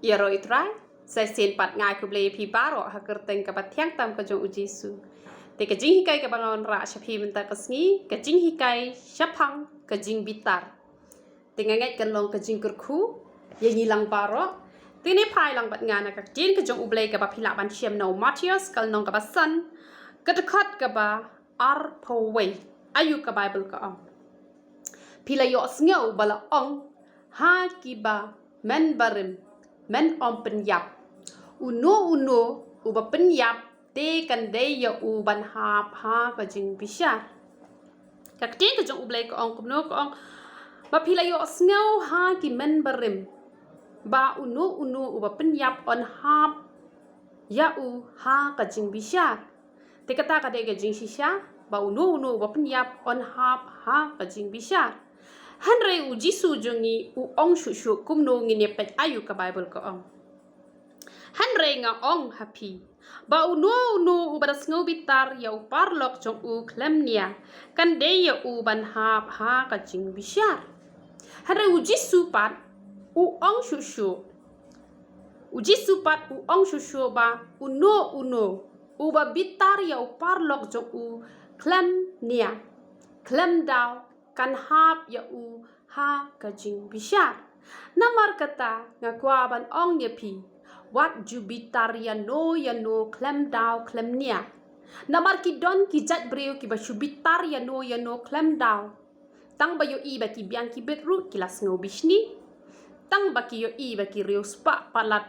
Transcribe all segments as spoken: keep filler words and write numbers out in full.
Ïaroh ïa u Trai, sa shisien pat nga ai khublei ïa phi baroh ha ka kyrteng kaba thiang tam ka jong u Jisu. Te ka jinghikai kaba nga wanrah sha phi mynta ka sngi, ka jinghikai shaphang ka jingbitar. Te nga ngeit kan long ka jingkyrkhu ïa ngi lang baroh. Te ngin ïa phai lang bad nga na ka ktien ka jong u Blei kaba phi lah ban shem na u Mathaios ka lynnong kaba san, ka dkhot kaba arphew wei. Aïu ka Baibl ka ong? Phi la ïohsngew ba la ong ha kiba mynbarim, men ym pynïap. Uno uno uba pynïap te kan dei ïa u ban hap ha ka jingbishar. Ka ktien ka jong u Blei ka ong kumno? Ka ong ba phi la ïohsngew ha ki mynbarim ba uno uno uba pynïap yn hap ïa u ha ka jingbishar. Te kata ka dei ka jingshisha ba uno uno uba pynïap yn hap ha ka jingbishar. Hynrei u Jisu jong ngi u ong shuh shuh kumno? Ngin ïa peit aïu ka Baibl ka ong. Hynrei nga ong ha phi ba uno uno uba da sngew bitar ïa u paralok jong u khlem nia kan dei ïa u ban hap ha ka jingbishar. Hynrei u Jisu pat u ong shuh shuh, u Jisu pat u ong shuh shuh ba uno uno uba bitar ïa u paralok jong u khlem nia, khlem daw, kan hap ïa u ha ka jingbishar. Namar kata nga kwah ban ong ïa phi, wat ju bitar ïano ïano khlem daw khlem nia. Namar ki don ki jait briew kiba shu bitar ïano ïano khlem daw. Tang ba ïohi ba ki biang ki bit ruh ki la sngew bishni. Tang ba ki ïohi ba ki riewspah palat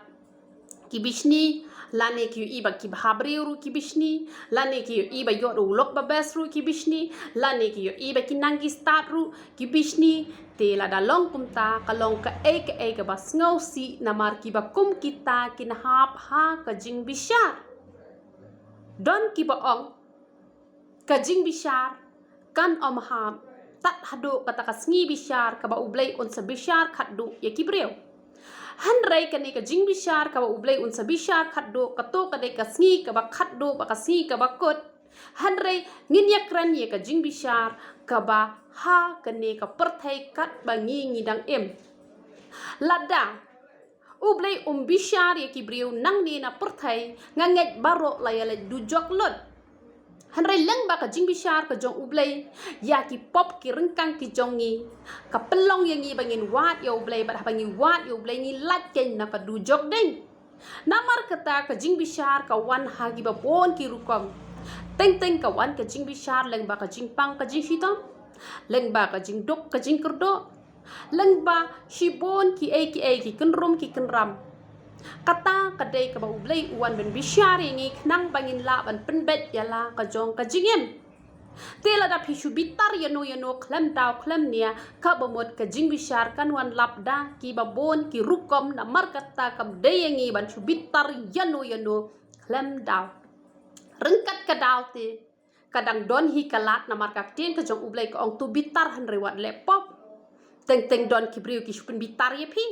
ki bishni, lane ki ïohi ba ki bhabriew ruh ki bishni, lane ki ïohi ba ïoh ruh u lok ba best ruh ki bishni, lane ki ïohi ba ki nang ki stad ruh ki bishni. Te lada long kumta, ka long kaei kaei kaba sngewsih namar kiba kum kita kin hap ha ka jingbishar. Don kiba ong ka jingbishar kan ym hap tad haduh kata ka sngi bishar kaba u Blei un sa bishar khatduh ïa ki briew. Hynrei kane ka jingbishar kaba u Blei un sa bishar khatduh, kato ka dei ka sngi kaba khatduh bad ka sngi kaba kut. Hynrei ngin ïa kren ïa ka jingbishar kaba ha kane ka pyrthei katba ngi ngi dang im. Lada u Blei um bishar ïa ki briew nangne na pyrthei, nga ngeit baroh la ïa leit dujok lut. Hynrei lyngba ka jingbishar ka jong u Blei ïa ki pop ki ryngkang ki jong ngi, ka pynlong ïa ngi ba ngin wad ïa u Blei, bad haba ngi wad ïa u Blei ngi lait keiñ na ka dujok ding. Namar kata ka jingbishar ka wan ha kiba bun ki rukom. Teng teng ka wan ka jingbishar lyngba ka jingpang ka jingshitom, lyngba ka jingduk ka jingkyrduh, lyngba shibun kiei kiei, ki kynrum ki kynram. Kata ka dei kaba u Blei u wan ban bishar ïa ngi khnang ba ngin lah ban pynbeit ïa la ka jong ka jingim. Te lada phi shu bitar ïano ïano khlem daw khlem nia, kaba mut ka jingbishar kan wan lap da kiba bun ki rukom. Namar kata kam dei ïa ngi ban shu bitar ïano ïano khlem daw. Ryngkat ka daw te ka dang don hi ka lad, namar ka ktien ka jong u Blei ka ong to bitar hynrei wat leh pop. Teng teng don ki briew ki shu pynbitar ïa phi.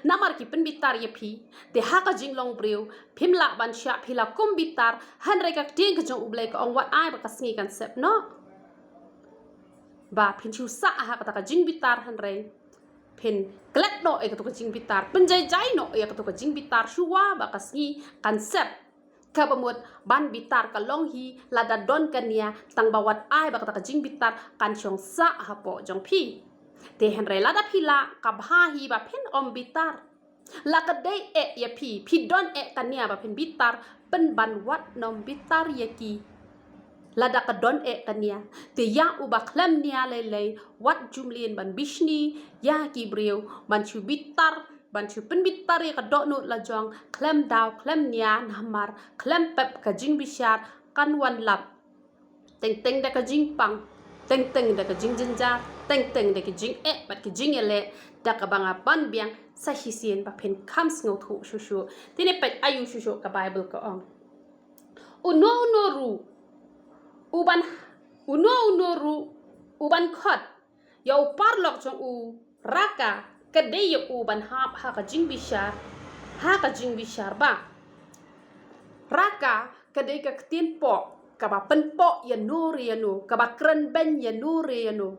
Namar ki pynbitar ïa phi, te ha ka jinglong briew phim lah ban shah, phi la kum bitar. Hynrei ka ktien ka jong u Blei ka ong wat ai ba ka sngi kan sep noh ba phin shu sah ha kata ka jingbitar, hynrei phin klet noh ïa kato ka jingbitar, pynjai jai noh ïa kato ka jingbitar shuwa ba ka sngi kan sep. Kaba mut ban bitar ka long hi lada don ka nia, tang ba wat ai ba kata ka jingbitar kan shong sah hapoh jong phi. Te hynrei lada phi lah, ka bha hi ba phin ym bitar. La ka dei eh ïa phi, phi don eh ka nia ba phin bitar, pynban wat nym bitar ïa ki. Lada ka don eh ka nia, te ïa uba khlem nia lei lei wat ju mlien ban bishni ïa ki briew, ban shu bitar, ban shu pynbitar ïa ka dohnud la jong khlem daw khlem nia, namar khlem pep ka jingbishar kan wan lap. Teng teng da ka jingpang, teng teng da ka jingjynjar, teng teng da ka jingeh bad ka jingïaleh, da kaba nga ban biang sa shisien ba phin kham sngewthuh shuh shuh. Te ngin peit aïu shuh shuh ka Baibl ka ong. Uno uno ruh uban, uno uno ruh uban khot ïa u paralok jong u, raka ka dei ïa u ban hap ha ka jingbishar, ha ka jingbishar ba. Raka ka dei ka ktien poh kaba pynpoh ïano re ïano, kaba kren beiñ ïano re ïano.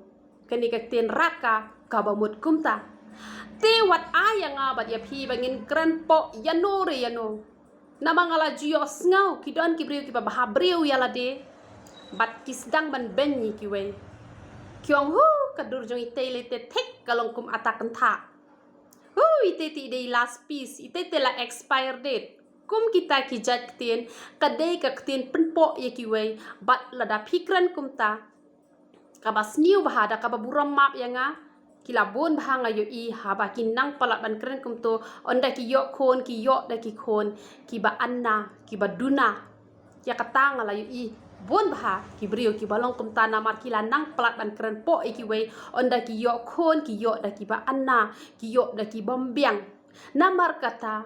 Kane ka ktien raka kaba mut kumta. Te wat ai ïa nga bad ïa phi ba ngin kren poh ïa no re ïa no. Namar nga la ju ïohsngew ki don ki briew kiba bha briew ïa lade bad ki sdang ban beiñ ïa kiwei. Ki ong, hu, ka dur jong itei lei te thik ka long kum ata kynthah. Hu, itei te dei last piece, itei te la expire date. Kum kita ki jait ktien, ka dei ka ktien pynpoh ïa kiwei. Bad lada phi kren kumta, kaba sniew bha da kaba burom map ïa nga, ki la bun bha nga ïohi haba ki nang palat ban kren kumto, ynda ki ïoh khun, ki ïoh da ki khun kiba anna, kiba duna. Ïa kata nga la ïohi bun bha ki briew kiba long kumta namar ki la nang palat ban kren poh ïa kiwei, ynda ki ïoh khun, ki ïoh da kiba anna, ki ïoh da ki bym biang. Namar kata,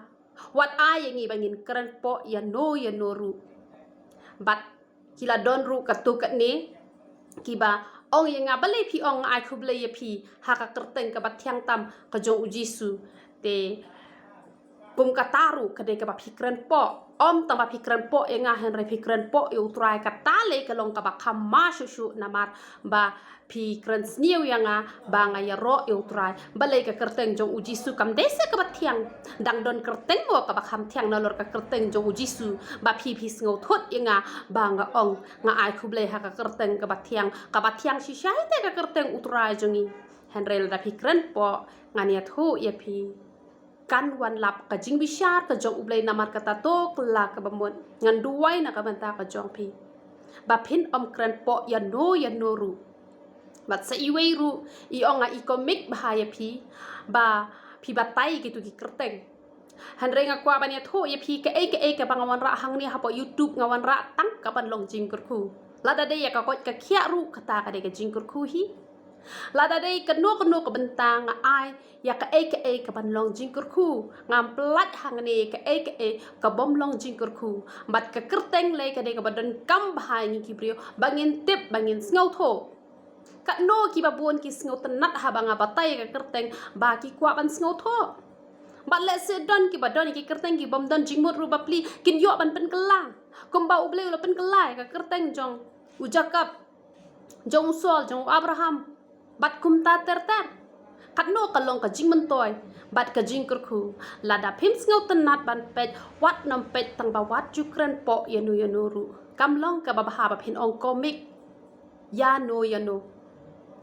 wat ai ïa ngi ba ngin kren poh ïa no ïa no ruh. Bad ki la don ruh katto katne kiba ong ïa nga, balei phi ong nga ai khublei ïa phi ha ka kyrteng kaba thiang tam ka jong U Jisu. Te kum kata ruh ka dei kaba phi kren poh. Ym tang ba phi kren poh ïa nga hynrei phi kren poh ïa U Trai, kata lei ka long kaba kham ma shuh shuh namar ba phi kren sniew ïa nga ba nga ïaroh ïa U Trai. Balei ka kyrteng jong U Jisu kam dei sa kaba thiang? Dang don kyrteng mo kaba kham thiang nalor ka kyrteng jong U Jisu, ba phi phi sngewthuh ïa nga ba nga ong nga ai khublei ha ka kyrteng kaba thiang, kaba thiang shisha hi te ka kyrteng U Trai jong ngi. Hynrei lada phi kren poh, ngan ïathuh ïa phi, kan wan lap ka jingbishar ka jong U Blei. Namar kata to kylla kaba mut ngan duwai na ka bynta ka jong phi ba phin ym kren poh ïa no ïa no ruh. Bad sa iwei ruh i ong nga i comic bha ïa phi ba phi batai kito ki kyrteng. Hynrei nga kwah ban ïathuh ïa phi, kaei kaei kaba nga wanrah hangne hapoh YouTube nga wanrah tang ka ban long jingkyrkhu. Lada dei ïa ka koit ka khiah ruh, kata ka dei ka jingkyrkhu hi. Lada dei kano kano ka bynta nga ai ïa kaei kaei ka ban long jingkyrkhu, ngam pyllait hangne kaei kaei ka bym long jingkyrkhu. Bad ka kyrteng lei ka dei kaba donkam bha ïa ngi ki briew ba ngin tip, ba ngin sngewthuh. Katno kiba bun ki sngewtynnat haba nga batai ïa ka kyrteng ba ki kwah ban sngewthuh. Bad lehse don kiba don ïa ki kyrteng ki bym don jingmut ruh bapli kin ïoh ban pynkylla. Kumba U Blei u la pynkylla ïa ka kyrteng jong u Jakob, jong u Saul, jong u Abraham, bad kumta ter ter. Katno ka long ka jingmyntoi bad ka jingkyrkhu. Lada phim sngewtynnat ban peit, wat nym peit tang ba wat ju kren poh ïa no ïa no ruh. Kam long kaba bha ba phin ong comic ïa no ïa no.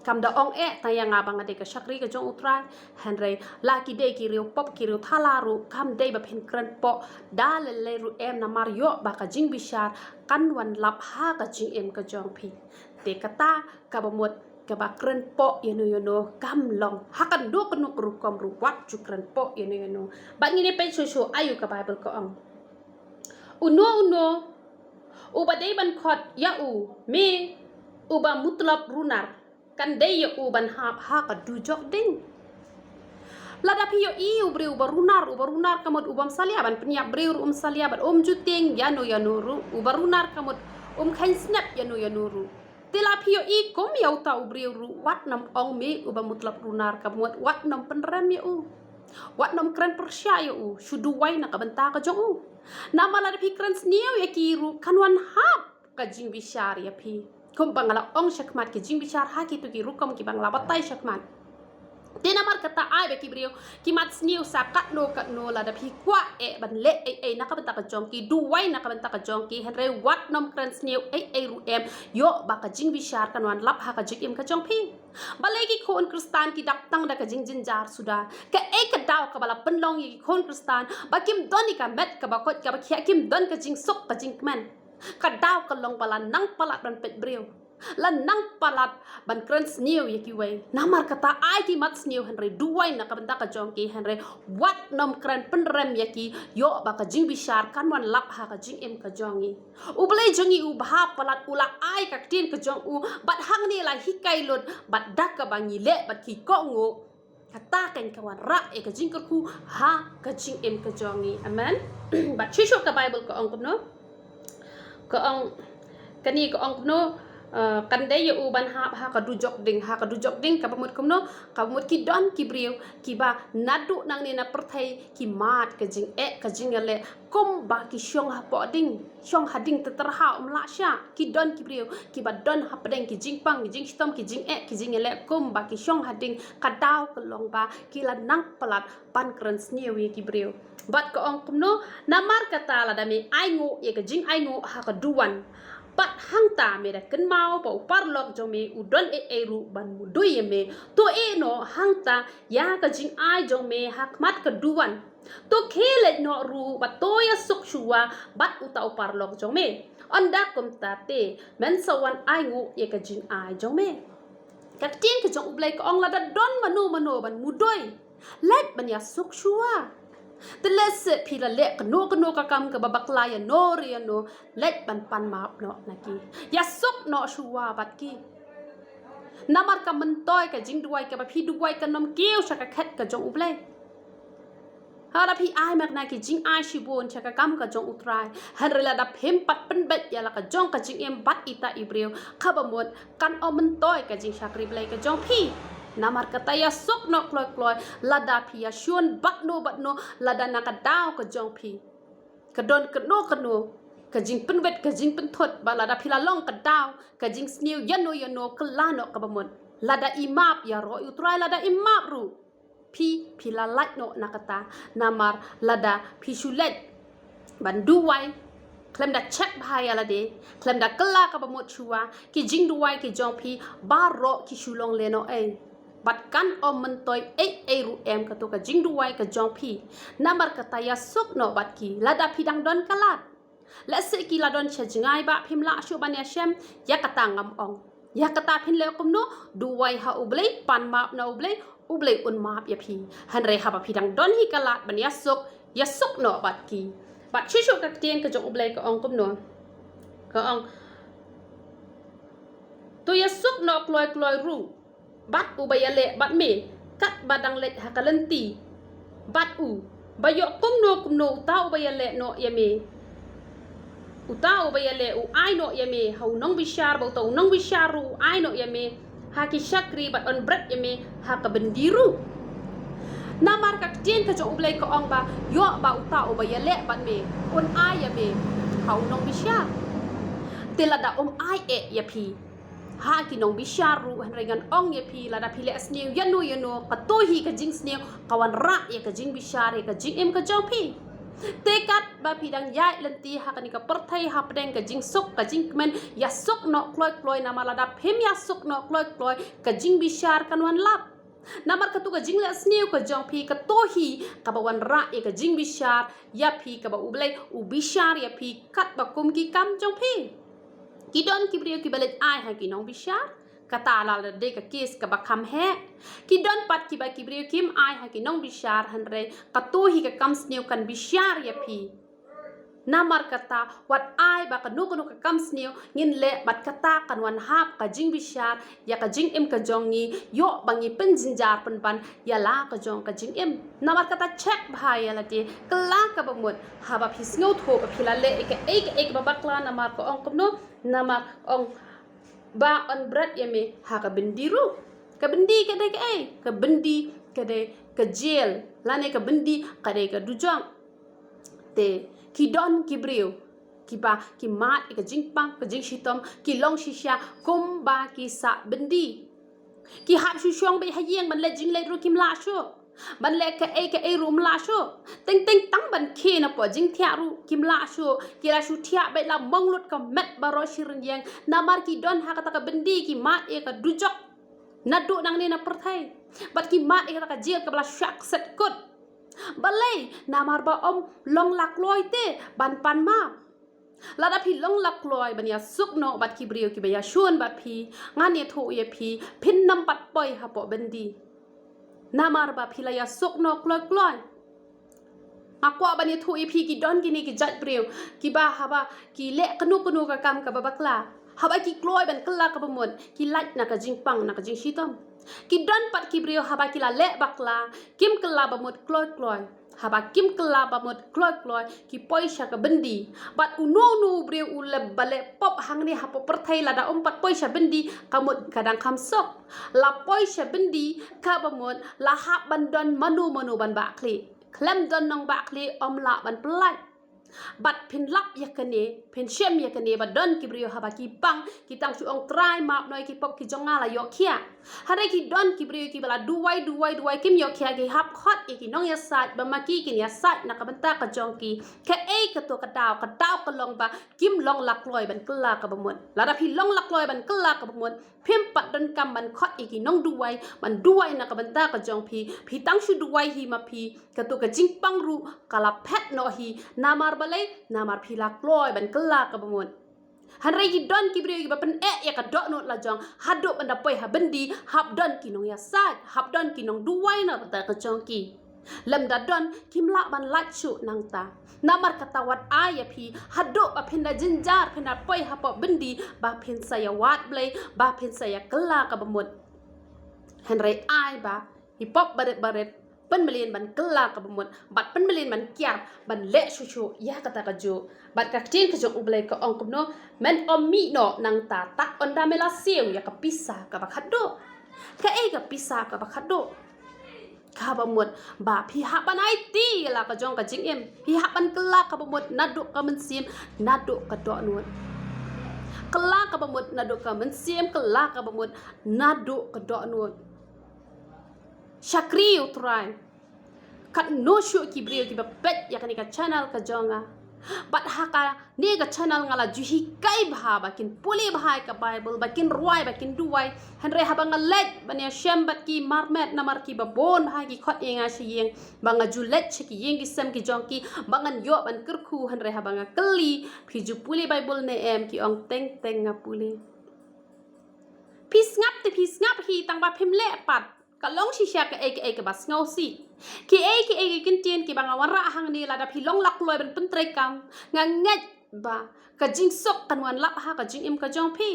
Kam da ong eh tang ïa nga ba nga dei ka shakri ka jong U Trai. Hynrei la ki dei ki riew pop, ki riew thala ruh, kam dei ba phin kren poh da lei lei ruh em, namar ïoh ba ka jingbishar kan wan lap ha ka jingim ka jong phi. Te kata kaba mut kaba kren poh ïa no ïa no kam long ha kano kano ka rukom ruh, wat ju kren poh ïa no ïa no. Bad ngin ïa peit shuh shuh aïu ka Baibl ka ong. Uno uno uba dei ban khot ïa u me uba mutlop runar, kan dei ïa u ban hap ha ka dujok ding. Lada phi ïohi u briew uba runar, uba runar ka mut u bym salia ban pynïap briew ruh um salia, bad um ju tieng ïa no ïa no ruh. Uba runar ka mut um kheiñ snep ïa no ïa no ruh. Te la phi ïohi kum ïa uta u briew ruh, wat nym ong me uba mutlop runar ka mut, wat nym pynrem ïa u. Wat nym kren pyrshah ïa u, shu duwai na ka bynta ka jong u. Namar lada phi kren sniew ïa ki ruh kan wan hap ka jingbishar ïa phi. Kumba nga la ong shakhmat, ki jingbishar ha kito ki rukom kiba nga la batai shakhmat. Te namar kata ai ba ki briew ki mat sniew sa katno katno, lada phi kwah eh ban leh ei ei na ka bynta ka jong ki, duwai na ka bynta ka jong ki, hynrei wat nym kren sniew ei ei ruh em, ïoh ba ka jingbishar kan wan lap ha ka jingim ka jong phi. Balei ki khun Khristan ki dap tang da ka jingjynjar suda? Kaei ka daw kaba la pynlong ïa ki khun Khristan ba kim don ïa ka met kaba koit kaba khiah, kim don ka jingsuk ka jingkmen? Ka daw ka long ba la nang palat ban peit briew, la nang palat ban kren sniew ïa kiwei. Namar kata ai ki mat sniew hynrei duwai na ka bynta ka jong ki, hynrei wat nym kren pynrem ïa ki, ïoh ba ka jingbishar kan wan lap ha ka jingim ka jong ngi. U Blei jong ngi u bha palat, u la ai ka ktien ka jong u bad hangne la hikai lut bad da kaba ngi leh bad ki kohnguh, kata kan ka wanrah ïa ka jingkyrkhu ha ka jingim ka jong ngi. Amen. Bad shuh shuh ka Baibl ka ong kumno? Ka ong, kane ka ong kumno? Uh, kan dei ïa u ban hap ha ka dujok ding, ha ka dujok ding kaba mut kumno, kaba mut ki don ki briew kiba naduh nangne na pyrthei ki mad ka jingeh ka jingïaleh kumba ki shong hapoh ding, shong hading te tyrha um lah sha. Ki don ki briew kiba don hapdeng ki jingpang ki jingshitom ki jingeh ki jingïaleh kumba ki shong hading, ka daw ka long ba ki la nang palat ban kren sniew ïa ki briew. Bad ka ong kumno, namar kata lada me ainguh ïa ka jingainguh ha ka duwan, bad hangta me da kynmaw ba u paralok jong me u don ei ei ruh ban mudui ïa me, to ïeh noh hangta ïa ka jingai jong me ha khmat ka duwan. To khie leit noh ruh bad to ïasuk shuwa bad uta u paralok jong me. Ynda kumta te men sa wan ainguh ïa ka jingai jong me. Ka ktien ka jong U Blei ka ong lada don mano mano ban mudui, leit ban ïasuk shuwa. Te lehse phi la leh kano kano ka kam kaba bakla ïano re ïano, leit ban pan map noh na ki. Ïasuk noh shuwa bad ki. Namar ka myntoi ka jingduwai kaba phi duwai kan ym kiew sha ka khet ka jong U Blei. Lada phi ai mat na ki jingai shibun sha ka kam ka jong U Trai, hynrei lada phim pat pynbeit ïa la ka jong ka jingim bad ita i briew, kaba mut kan ym myntoi ka jingshakri Blei ka jong phi. Namar kata ïasuk noh kloi kloi lada phi ïashun bad no bad no, lada na ka daw ka jong phi ka don kano kano ka jingpynbeit ka jingpynthut, bad lada phi la long ka daw ka jingsniew ïano ïano, kylla noh kaba mut. Lada i map ïaroh ïa U Trai, lada i map ruh, phi, phi la lait noh na kata. Namar lada phi shu leit ban duwai khlem da check bha ïa lade, khlem da kylla kaba mut shuwa, ki jingduwai ki jong phi baroh ki shu long lehnohei. Bad kan ym myntoi ei ei ruh em kato ka jingduwai ka jong phi. Namar kata ïasuk noh bad ki lada phi dang don ka lad. Lehse ki la don sha jngai ba phim lah shuh ban ïashem, ïa kata ngam ong. Ïa kata phin leh kumno, duwai ha U Blei, pan map na U Blei, U Blei un map ïa phi. Hynrei haba phi dang don hi ka lad ban ïasuk, ïasuk noh bad ki. Bad shuh shuh ka ktien ka jong U Blei ka ong kumno. Ka ong, to ïasuk noh kloi kloi ruh bad uba ïaleh bad me, katba dang leit ha ka lynti bad u, ba ïoh kumno kumno uta uba ïaleh noh ïa me, uta uba ïaleh u ai noh ïa me ha u nongbishar, ba uta u nongbishar ruh u ai noh ïa me ha ki shakri bad un bret ïa me ha ka byndi ruh. Namar ka ktien ka jong U Blei ka ong ba ïoh ba uta uba ïaleh bad me un ai ïa me ha u nongbishar. Te lada um ai eh ïa phi ha ki nongbishar ruh, hynrei ngan ong ïa phi, lada phi leh sniew ïano ïano, kato hi ka jingsniew ka wanrah ïa ka jingbishar ïa ka jingim ka jong phi. Te katba phi dang ïaid lynti ha kane ka pyrthei hapdeng ka jingsuk ka jingkmen, ïasuk noh kloi kloi, namar lada phim ïasuk noh kloi kloi ka jingbishar kan wan lap. Namar kato ka jingleh sniew ka jong phi kato hi kaba wanrah ïa ka jingbishar ïa phi, kaba U Blei u bishar ïa phi katba kum ki kam jong phi. Ki don ki briew kiba leit ai ha ki nongbishar, kata la dei ka kes kaba kham heh. Ki don pat kiba ki briew kim ai ha ki nongbishar, hynrei kato hi ka kam sniew kan bishar ïa phi. Namar kata wat ai ba kano kano ka kam sniew ngin leh bad kata kan wan hap ka jingbishar ïa ka jingim ka jong ngi, ïoh ba ngi pynjynjar pynban ïa la ka jong ka jingim. Namar kata check bha ïa lade, kylla kaba mut, haba phi sngewthuh ba phi la leh ïa kaei kaei kaba bakla, namar ka ong kumno, namar ong ba un bret ïa me ha ka byndi ruh. Ka byndi ka dei kaei? Ka byndi ka dei ka jel, lane ka byndi ka dei ka dujok. Te ki don ki briew kiba ki mad ïa ka jingpang ka jingshitom, ki long shisha kumba ki sah byndi. Ki hap shu shong beit ha ïing, ban leit jingleit ruh kim lah shuh, ban leh kaei kaei ruh ym lah shuh. Teng teng tang ban khie na poh jingthiah ruh kim lah shuh. Ki la shu thiah beit la mong lut ka met baroh shi rynïeng, namar ki don ha kata ka byndi, ki mad ïa ka dujok naduh nangne na pyrthei, bad ki mad ïa kata ka jel kaba la shah kset kut. Balei? Namar ba ym long la kloi te ban pan map. Lada phi long la kloi ban ïasuk noh bad ki briew kiba ïashun bad phi, ngan ïathuh ïa phi, phin nym pat poi hapoh byndi. Namar ba phi la ïasuk noh kloi kloi. Nga kwah ban ïathuh ïa phi, ki don kine ki jait briew kiba haba ki leh kano kano ka kam kaba bakla, haba ki kloi ban kylla kaba mut, ki lait na ka jingpang, na ka jingshitom. Ki don pat ki briew haba ki la leh bakla, kim kylla ba mut kloi kloi. Haba kim kylla ba mut kloi kloi ki poi sha ka byndi. Bad uno uno u briew u leh ba leh pop hangne hapoh pyrthei lada um pat poi sha byndi ka mut ka dang kham suk. La poi sha byndi kaba mut la hap ban don mano mano ban bah khlieh. Khlem don nongbah khlieh ym lah ban pyllait. Bad phin lap ïa kane, phin shem ïa kane ba don ki briew haba ki bang ki tang shu ong Trai map noh ïa ki pop ki jong nga la ïoh khia. Hynrei ki don ki briew kiba la duwai duwai duwai kim ïoh khia ki hap khot ïa ki nongïasaid ba ma ki kin ïasaid na ka bynta ka jong ki. Kaei kato ka daw, ka daw ka long ba kim long la kloi ban kylla kaba mut. Lada phi long la kloi ban kylla kaba mut phim pat donkam ban khot ïa ki nongduwai ban duwai na ka bynta ka jong phi. Phi tang shu duwai hi ma phi. Kato ka jingpang ruh ka la phet noh hi. Namar balei? Namar phi la kloi ban kylla kaba mut. Hynrei ki don ki briew kiba pyneh ïa ka dohnud la jong haduh ban da poi ha byndi hap don ki nongïasaid, hap don ki nongduwai na ka bynta ka jong ki. Lymda don kim lah ban lait shuh nangta. Namar kata wat ai ïa phi haduh ba phin da jynjar phin da poi hapoh byndi ba phin sa ïa wad Blei, ba phin sa ïa kylla kaba mut. Hynrei ai ba ki pop barit barit pynmlien ban kylla kaba mut bad pynmlien ban kiar ban leh shuh shuh ïa kata kajuh. Bad ka ktien ka jong U Blei ka ong kumno? Men ym mih noh nangta tad ynda me la siew ïa ka pisa kaba khatduh. Kaei ka pisa kaba khatduh? Kaba mut ba phi hap ban aiti ïa la ka jong ka jingim. Phi hap ban kylla kaba mut naduh ka mynsiem naduh ka dohnud. Kylla kaba mut naduh ka mynsiem, kylla kaba mut naduh ka dohnud. Shakri U Trai. Katno shuh ki briew kiba peit ïa kane ka channel ka jong nga. Bad ha kane ka channel nga la ju hikai bha ba kin pule bha ïa ka Bible, ba kin rwai, ba kin duwai. Hynrei haba nga leit ban ïashem bad ki marmet namar kiba bun bha ki khot ïa nga sha ïing. Ba nga ju leit sha ki ïing ki sem ki jong ki ba ngan ïoh ban kyrkhu, hynrei haba nga kylli phi ju pule Bible ne em, ki ong teng teng nga pule. Phi sngap te phi sngap hi tang ba phim leh pat. Ka long shisha kaei kaei kaba sngewsih. Kiei kiei ki kyntien kiba nga wanrah hangne lada phi long la kloi ban pyntreikam. Nga ngeit ba ka jingsuk kan wan lap ha ka jingim ka jong phi.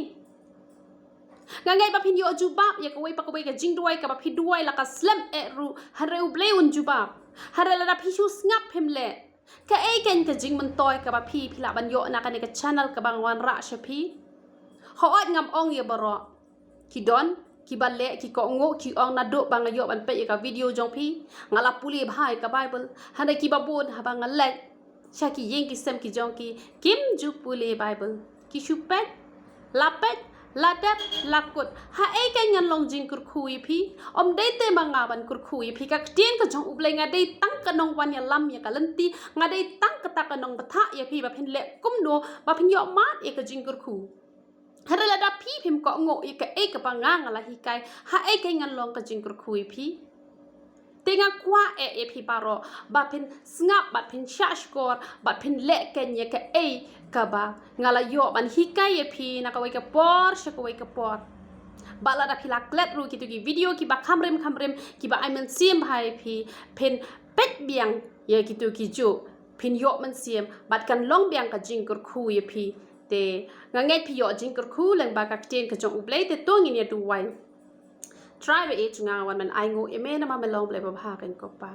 Nga ngeit ba phin ïoh jubab ïa kawei pa kawei ka jingduwai kaba phi duwai la ka slem eh ruh, hynrei U Blei un jubab. Hynrei lada phi shu sngap phim leh. Kaei kein ka jingmyntoi kaba phi phi lah ban ïoh na kane ka channel kaba nga wanrah sha phi? Hooid ngam ong ïa baroh. Ki don kiba leh ki kohnguh ki ong naduh ba nga ïoh ban peit ïa ka video jong phi nga la pule bha ïa ka Bible. Hynrei kiba bun haba nga leit sha ki ïing ki sem ki jong ki kim ju pule Bible. Ki shu peit la peit la dep la kut. Haei kein ngan long jingkyrkhu ïa phi? Ym dei te ma nga ban kyrkhu ïa phi, ka ktien ka jong U Blei nga dei tang ka nongwan ïalam ïa ka lynti, nga dei tang kata ka nongbthah ïa phi ba phin leh kumno ba phin ïoh mad ïa ka jingkyrkhu. Hynrei lada phi phim kohnguh ïa kaei kaba nga nga la hikai, haei kein ngan long ka jingkyrkhu ïa phi? Te nga kwah eh ïa phi baroh ba phin sngap bad phin shah shkor bad phin leh kein ïa kaei kaba nga la ïoh ban hikai ïa phi na kawei ka por sha kawei ka por. Bad lada phi la klet ruh kito ki video kiba khamrim khamrim kiba ai mynsiem bha ïa phi, phin peit biang ïa kito ki juh, phin ïoh mynsiem bad kan long biang ka jingkyrkhu ïa phi. Te nga ngeit phi ïoh jingkyrkhu lyngba ka ktien ka jong U Blei, te to ngin ïa duwai. Trai ba ïeit jong nga, nga wan ban ainguh ïa me namar me long Blei babha kein ko Pa.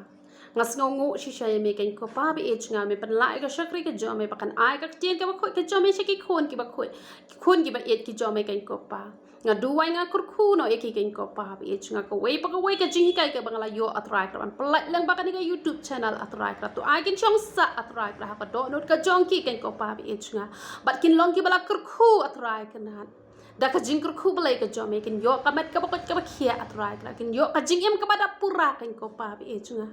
Nga sngewnguh shisha ïa me kein ko Pa ba ïeit jong nga, me pynlah ïa ka shakri ka jong me ba kan ai ka ktien kaba khuid ka jong me sha ki khun kiba khuid, ki khun kiba ïeit ki jong me kein ko Pa. Nga duwai nga kyrkhu noh ïa ki kein ko Pa ba ïeit jong nga, kawei pa kawei ka jinghikai kaba nga la ïoh A Trai Kynrad ban pynlait lyngba kane ka YouTube channel A Trai Kynrad, to ai kin shong sah A Trai Kynrad ha ka dohnud ka jong ki kein ko Pa ba ïeit jong nga. Bad kin long kiba la kyrkhu A Trai Kynrad. Da ka jingkyrkhu Blei ka jong me kin ïoh ka met kaba khuid kaba khiah A Trai Kynrad, kin ïoh ka jingim kaba dap pura kein ko Pa ba ïeit jong nga.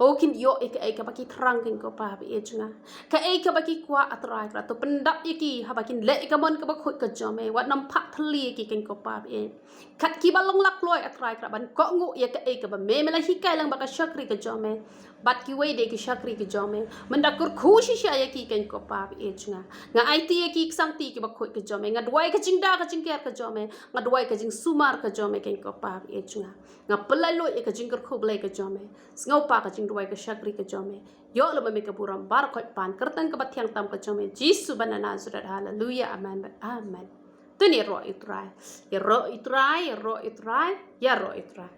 O kin ïoh ïa kaei kaba ki thrang kein ko Pa ba ïeit jong nga. Kaei kaba ki kwah A Trai Kynrad, to pyndap ïa ki haba kin leh ïa ka mon kaba khuid ka jong me, wat nym phah thylli ïa ki kein ko Pa ba ïeit. Kat kiba long la kloi A Trai Kynrad ban kohnguh ïa kaei kaba me me la hikai lyngba ka shakri ka jong me. Bad kiwei de ki shakri ki jong me, mynta kyrkhu shisha ïa ki kein ko Pa ba ïeit jong nga. Nga aiti ïa ki ki sangti kiba khuid ki jong me. Nga duwai ka jingda ka jingker ka jong me. Nga duwai ka jingsumar ka jong me kein ko Pa ba ïeit jong nga. Nga pynlait luid ïa ka jingkyrkhu Blei ka jong me. Sngewbha ka jingduwai ka shakri ka jong me. Ïoh lem ma me ka burom baroh khoit pan kyrteng kaba thiang tam ka jong me Jisu ba na Nasaret. Haleluya. Amen. Amen. To ngin ïaroh ïa U Trai. Ïaroh ïa U Trai, ïaroh ïa U Trai, ïaroh ïa U Trai.